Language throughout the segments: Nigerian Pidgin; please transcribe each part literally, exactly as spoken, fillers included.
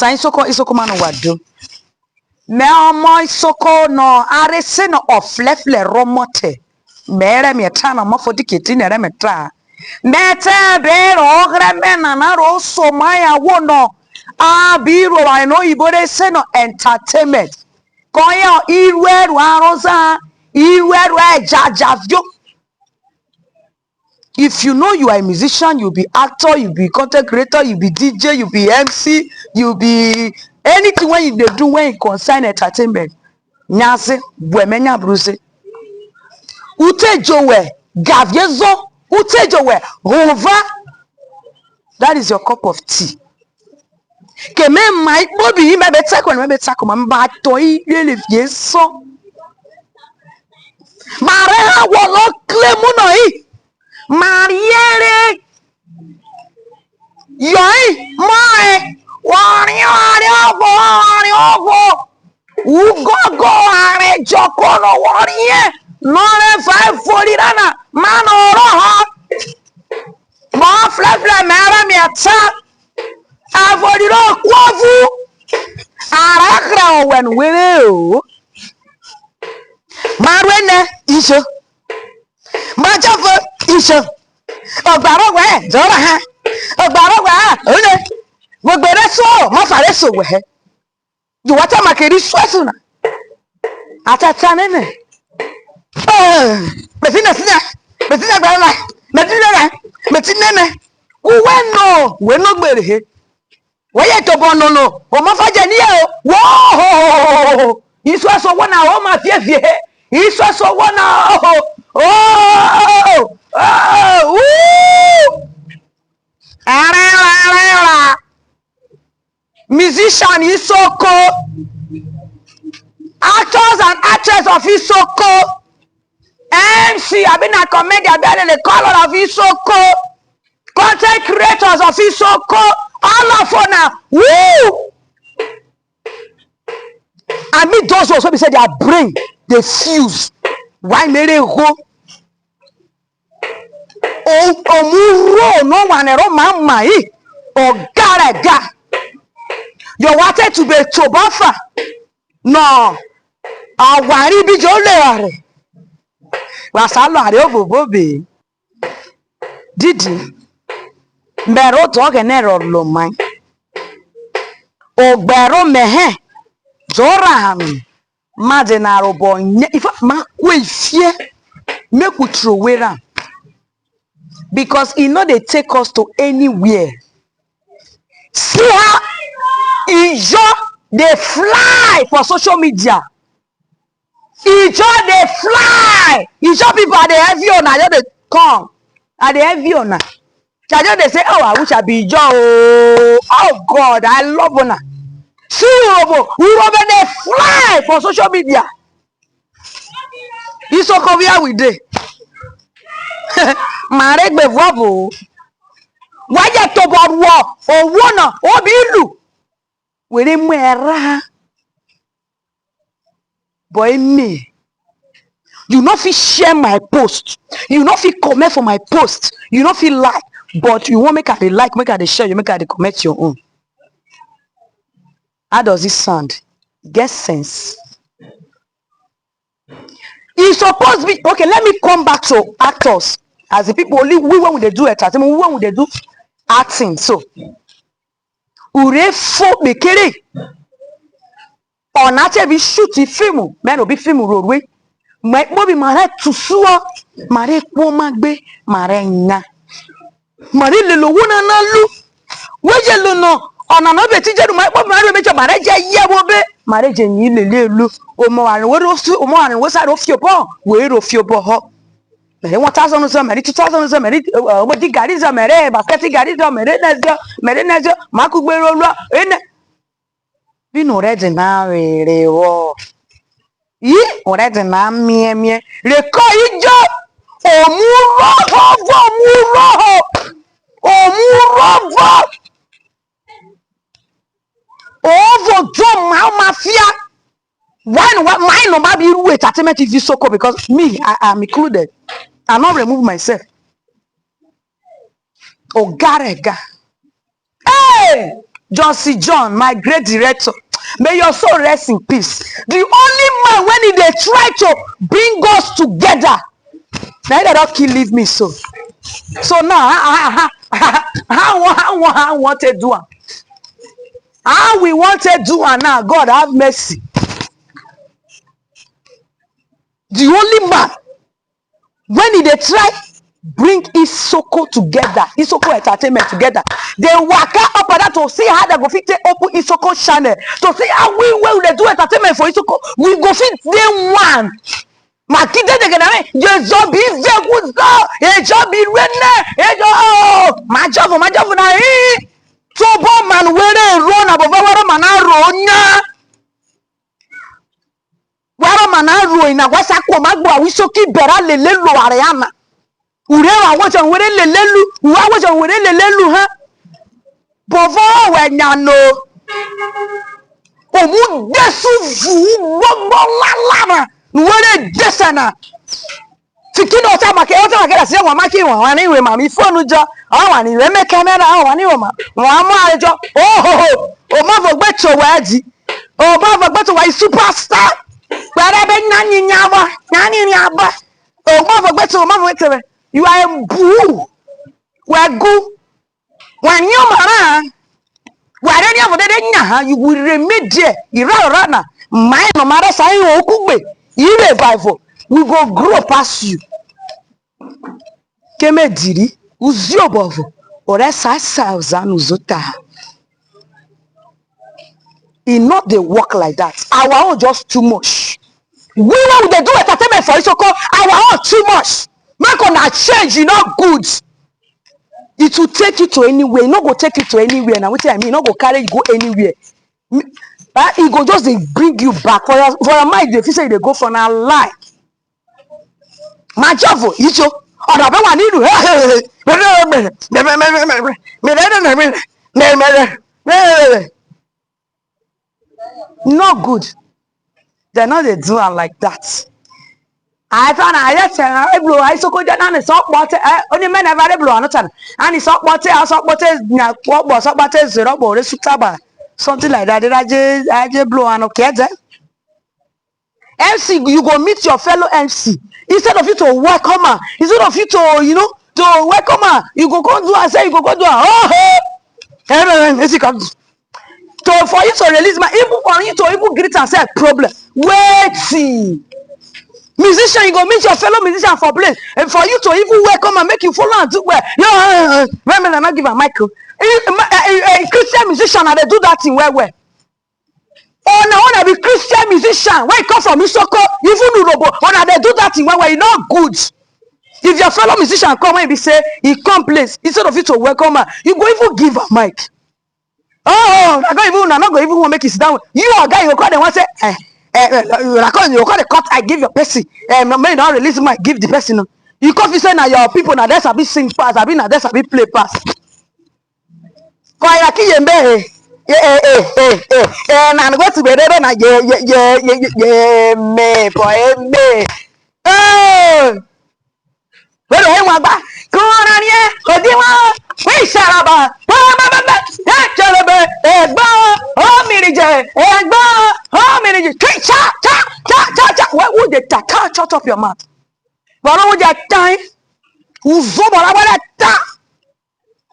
Tan isoko, isoko manu wadu. Me omo isoko no, are se no oflefle romote. Mere mi ta no mo fo diketi ne re mi ta. Me te be ro gre me na na ro so ma ya wo no. A bi ro wa no ibo re se no entertainment. Ko yo iru eru arosa, iru eru e ja ja vio. If you know you are a musician, you be actor, you be content creator, you be D J, you be M C, you be anything wey you dey do wey e concern entertainment, nyazi, bweme, nyabruzi. Utejowe, gavyezo, utejowe, hova. That is your cup of tea. Ke me mai bobi me be tsako, me be tsako, ma mba to i lele vyeso. Mare ha wo lo klemu no i. Mariere. Yoi, mai. Wari, wari, ogo, wari, ogo. Ugogo, are joko no wari ye. No re fa folirana, mano roha. Ma flefle mere mi ata. Avodiro kwavu. Arakra owen were o. Marwene iso. Majafo iso. Ogbaro we, dora ha. Ogbaro we, ole. Gbogbo re so, ma fare so we. You water makeri swesu na. Atata nene. Eh, betina sina. Betina gbara. Betina na. Betina na. Uwe no, we no gbere he. We ye to bono no. O ma faje ni e o. Wo. Isu aso wo na o ma fie fie. Isu aso wo na o. Oh. Oh. Ara ara ara. Musician Isoko, actors and actress of Isoko, M C, abi na comedian, abi na the color of Isoko, content creators of Isoko, all of una, woo! I mean those ones wey be say their brain dey fuse. Why mere go? O-, omuro no wanero mamai. Ogarega. You wanted to be Tobafa. No. Awari bi jo le are. Wasalo are obobobe. Didi. Mbero to ke ne ro lo mai. Ogbero mehe. Joran. Made na robo nye. In fact, ma kwe fear. Make we throw away am. Because e no dey take us to anywhere. See how Ijo dey fly for social media. Ijo dey fly. Ijo people, I dey envy una. I just dey come. I dey envy una. I just dey say, oh, I wish I be Ijo. Oh, oh God, I love una. See Urobo. Urobo dey fly for social media. Isoko where we dey. Mare gbe vobo. Waje to bo wo. Owo na. Obi lu. Were mu era. Boy me. You no fit share my post. You no fit comment for my post. You no fit like. But you wan make I dey like, make I dey share, you make I dey comment your own. How does this sound? Get sense. E suppose be okay. Let me come back to actors. As the people, only we when we dey do entertainment, we when we dey do acting. So, ure fo bekere. Ona te bi shoot film, me no bi film rorwe. Me mo bi mare tusuo, mare kwo magbe, mare nya. Mare le lo wo na na lu. We je lo no, ona no be ti je du mare po mare me je mare je ye wo be. Mare je ni le le lu. O mo wa wo ro su, o mo wa wo sa ro fi obo, we ro fi obo ho. Mare one thousand zo, mare two thousand zo, mare, eh, mo di gari zo, mare basket gari zo, mare na zo, mare na zo, ma ku gbe ro lo. Ene. Binu already na rere wo. Yi already na mie mie. Reko ijo. Omu roho vo, omu roho. Omu roho. Ovo do ma mafia. Why no, why, why no ma be ru entertainment T V Soko? Because me, I am included. I not remove myself. Ogarega. Hey! Johnson John, my great director, may your soul rest in peace. The only man when he dey try to bring us together, na him dey don kill leave me so. So now, how, how, how, how, how, how, how we wan take do am? How we wan take do am now? God have mercy. The only man when he dey try bring Isoko together, Isoko Entertainment together, dey waka up and down to see how dem go fit take open Isoko channel, to see how we wey we dey do entertainment for Isoko, we go fit dey one. Makinde degena me, Jezobi Zeguzo, Ejobi Rene, Ejo, Majovu, Majovu na him. Tobo man were run above were man aro nya. Were man aro ina wasa ko magbo awiso ki bera lele lo are ama. Ure wa wo jan were lele lu, wa wo jan were lele lu ha. Bovo we nya no. Omu Jesu vu gbogbo ńlá lára. Were desana. Tikino ta make, o ta make da se wa make wa wa ni we ma mi phone jo. O wa ni we me camera, o wa ni we ma. Wa mo ajo. Oh ho ho. O ma vo gbe to wa ji. O ma vo gbe to wa superstar. Were be nani nya ba. Nani nya ba. O ma vo gbe to, o ma vo gbe to. You are a boo. We are good. Wa nyo mara. Wa re ni avo dede nya ha, you will remedy. Ira ora na. Mai no mara sa yin okugbe. Ire revival. We go grow past you. Keme diri. Uzi obovo. Ore sa sa uzanu zota. E not dey work like that. Our own just too much. We wey we dey do entertainment for Isoko, our own too much. Make una change, e no good. It will take you to anywhere. E no go take you to anywhere. Na wetin I mean, e no go carry you go anywhere. M-, eh, e go just dey bring you back. For your, for your mind, you dey feel say you dey go for na lie. Majovu, Ijo, ọ̀dọ̀ bẹ́ẹ̀ wà nínú. No good. Dem no dey do am like that. I found I just, uh, eblo, I so go down and so what, eh, only men ever eblo, another. And it's up what, I so what is, na, what was up what is, rubber, something like that. Did I just, I just blow and okay then? M C, you go meet your fellow M C. Instead of you to welcome her, instead of you to, you know, to welcome her, you go go do and say, you go go do her. Oh, hey! Hey, hey, hey, hey, come. To, for you to release my, even for you to even greet and say problem. Waiting. Musician, you go meet your fellow musician for place. And for you to even welcome and make you follow and do well. You know, when I not give a mic. Oh. Eh, eh, eh, eh, Christian musician, and they do that thing well, well. Oh, now when I be Christian musician, when you come from Isoko, even Urobo, when I they do that thing well, well, you not good. If your fellow musician come when he say he come place, instead of you to welcome her, you go even give a mic. Oh, I go even, I not go even want make it sit down. You are guy, you call them one say, eh, eh, eh, you call, you call the cut, I give your person. Eh, no, may not release my give the person. No. You come, you say now your people now that's a bit sing pass, I mean now that's a bit play pass. Kwa ya ki yembe, eh, eh, eh, eh, eh, eh, na go to be there na ye, ye, ye, ye, ye, ye, me, boy, me. Eh. Wero he wa gba. Kora ni e, odi wa. We sharaba. Ba, ba, ba, ba. Ya chelebe. Egba. O mirije. Egba. O mirije. Ki cha, cha, cha, cha, cha. Why would they ta, ta, shut up your mouth? Boro wo je tan. Uzo boro wa ta.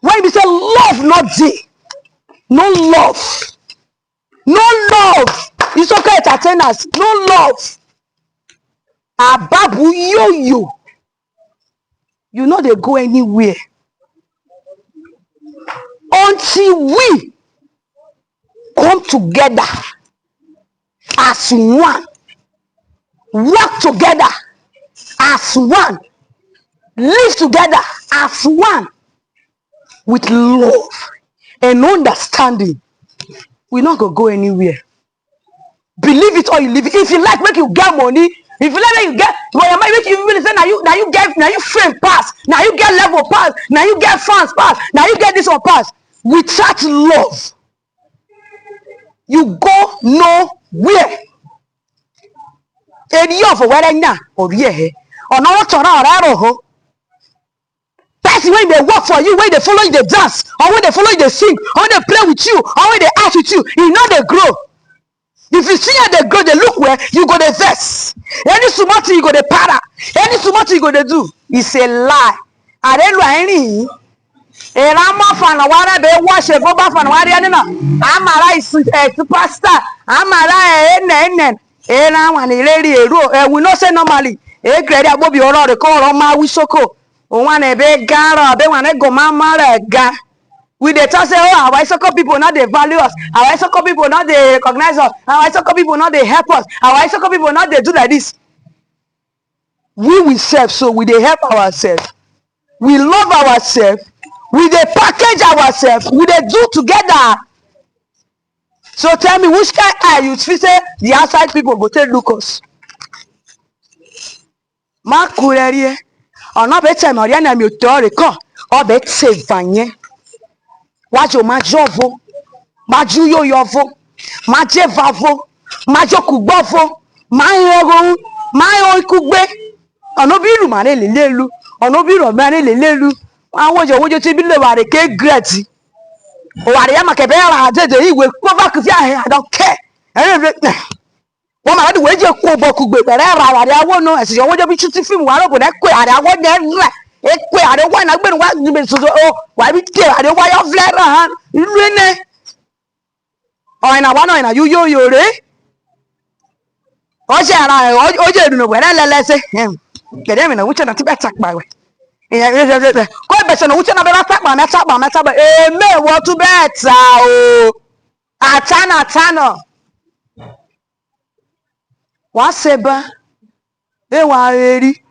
When you say love not dey. No love. No love. It's okay, entertainers. No love. Ababu yo yo. You know they go anywhere. Until we come together as one, work together as one, live together as one, with love and understanding, we not go go anywhere. Believe it or you leave it. If you like, make you get money. If you like, make you get, well, you might make you even say now you, now you get, now you fame pass, now you get level pass, now you get fans pass, now you get this one pass. Without love, you go nowhere. Eri yo fo were nya, ori ehe. Ono wo tora ora ro ho. Pe Person wey dey work for you, wey dey follow you dey dance, or wey dey follow you dey sing, or wey dey play with you, or wey dey act with you, e no dey grow. If you see how dey grow, dey look well, you go dey vex. Any small thing you go dey para. Any small thing you go dey do. It's a lie. Àrélù àìrìn yìí. Èrà mọ́ fànà wá rẹ̀ bẹ́ẹ̀ wọ́ ṣe fún bá fànà wá rí ẹni náà. Àmàrà ìsìn ẹ̀sìn pásítà. Àmàrà ẹ̀ ẹ̀nẹ̀ ẹ̀nẹ̀. Èrà wà ní ilé rí èrò. Ẹ̀ we know say normally. Ègèrè àgbóbi ọ̀rọ̀ rẹ̀ kọ́ ọ̀rọ̀ máa wí sóko. Òun àná ẹ̀bẹ̀ gán rọ̀. Ẹ̀bẹ̀ wà ní gòmámà rẹ̀ ga. We dey talk say, oh, our Isoko people no dey value us. Our Isoko people no dey recognize us. Our Isoko people no dey help us. Our Isoko people no dey do like this. We, we serve, so we dey help ourselves. We love ourselves. We dey package ourselves. We dey do together. So tell me, which kind eye you feel say the outside people go take look us? Makurerie. Ono be time ori na mi otore ko. O be te vanye. Wajo majovo. Maju yo yovo. Majevavo. Majokugbovo. Mayogo. Mayoikugbe. Ono biru mare lelelu. Ono biru mare lelelu. Awojo wojo ti bi le ware ke greti. O ware ya makebe ra dede iwe ko ba ku fi ahe, I don't care. Eh, eh, eh. Wọ́n máa dùn wéjì kó bọ̀ kú gbè bẹ̀rẹ̀ ra àrẹ awó náà ẹ̀sìn ìyọ̀wọ́ jẹ́bi títí fíìmù wà lóògùn ẹ̀ pé àrẹ awó yẹn rẹ̀ ẹ̀ pé àrẹ wá iná gbẹ̀rù wá níbi ìṣòro ó wà á bí tẹ̀ àrẹ wá yọ fúlẹ̀ rà hàn ìlú ẹ̀ nẹ́. Ọ̀yìnà wà náà ọ̀yìnà yóò yóò yóò rè é. Ó ṣe ara ẹ̀ ó jẹ́ ìdùnnú wẹ̀rẹ́ lẹ́lẹ́sẹ̀. Kẹ̀dẹ́ mi náà wúchẹ́ náà ti bẹ́ẹ̀ tàpá wẹ̀. Kó ìbẹ̀sẹ̀ náà wúchẹ́ náà bẹ́ẹ̀ tàpá mẹ́ tàpá mẹ́ tàpá èmi ìwọ tún bẹ́ẹ̀ ta o. Àtànà àtànà. Wa seba, e wa eri.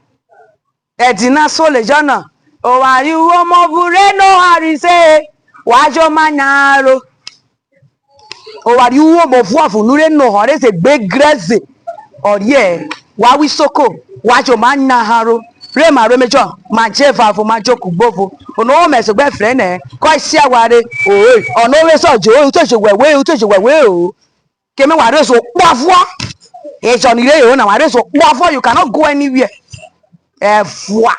Edina sole jana. O wa ri uwo mo vure no harise. Wa jo manyaro. O wa ri uwo mo vuavu nure no hore se gbe greze. Orie, wa wi soko, wa jo manyaharo. Re ma re mejo, ma je vavo, ma jo kugbovo. Ono o me so gbe fre ne. Ko isi aware. Oi, ono we so jo, u to jo wewe, u to jo wewe o. Keme wa rezo kpavua. Ejo ni re yo na wa rezo kpavua. You cannot go anywhere. Evua.